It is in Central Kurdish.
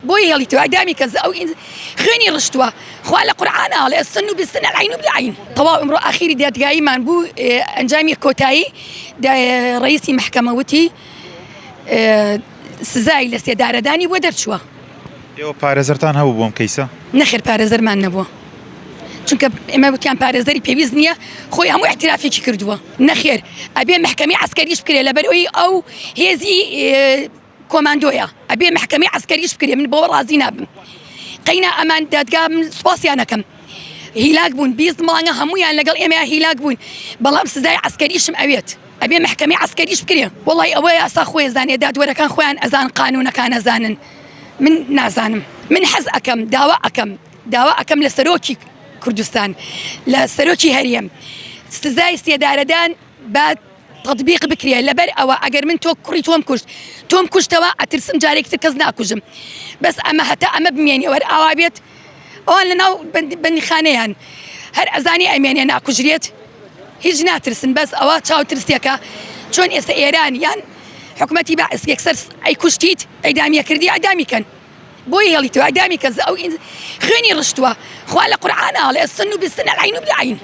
بۆی هێڵیتەوە ئیعدامی کە ئەو خوێنی ڕشتووە خوا لە قورعانا ئەڵێ السن بالسن العین بالعین. تەواو ئمڕۆ ئاخیری دادگاییمان بوو ئەنجامی کۆتایی ڕئیسی مەحکەمە وتی سزای لە سێدارەدانی بۆ دەرچووە. ئێوە پارێزەرتان هەبوو بۆم کەیسە؟ نەخێر پارێزەرمان نەبووە چونکە ئێمە وتیان پارێزەری پێویست نییە خۆی هەموو اعترافێکی کردووە. نەخێر ئەبێ مەحکەمەی عەسکەریش بکرێ لەبەرئەوەی ئەو هێزی کۆماندۆیە ئەبێ مەحکەمەی عەسکەریش بکرێ من بەوە ڕازی نابم قەینا ئەمان دادگا من سوپاسیان ئەکەم هیلاک بوون 20 مانگە هەمویان لەگەڵ ئێمە هیلاک بوون بەڵام سزای عەسکەریشم ئەوێت ئەبێ مەحکەمەی عەسکەریش بکرێ وەڵی ئەوە یاسا خۆی زانێ دادوەرەکان خۆیان ئەزان قانونەکان ئەزانن من نازانم من حەز ئەکەم داوا ئەکەم داوا ئەکەم لە سەرۆکی کوردستان لە سەرۆکی هەرێم سزای سێدارەدان با تەتبیق بکرێ لەبەر ئەوە ئەگەر من تۆ کوڕی تۆم کوشت تۆم کوشتەوە ئەترسم جارێکی تر کەس ناکوژم بەس ئەمە هەتا ئەمە بمێنێ وەر ئاوا بێت ئەوان لە ناو بەندیخانەیان هەر ئەزانی ئەمێنێ ناکوژرێت هیچ ناترسن بەس ئەوە چاو ترسێکە چۆن ئێستا ئێران یان حکومەتی بەعس یەکسەر ئەی کوشتیت ئەیدامیە کردی ئەدامی کەن بۆی هێڵی تۆ ئەدامی کەس ئەو خوێنی ڕشتووە خوا لە قورعانا ئەڵێ السن بالسن العین بالعین.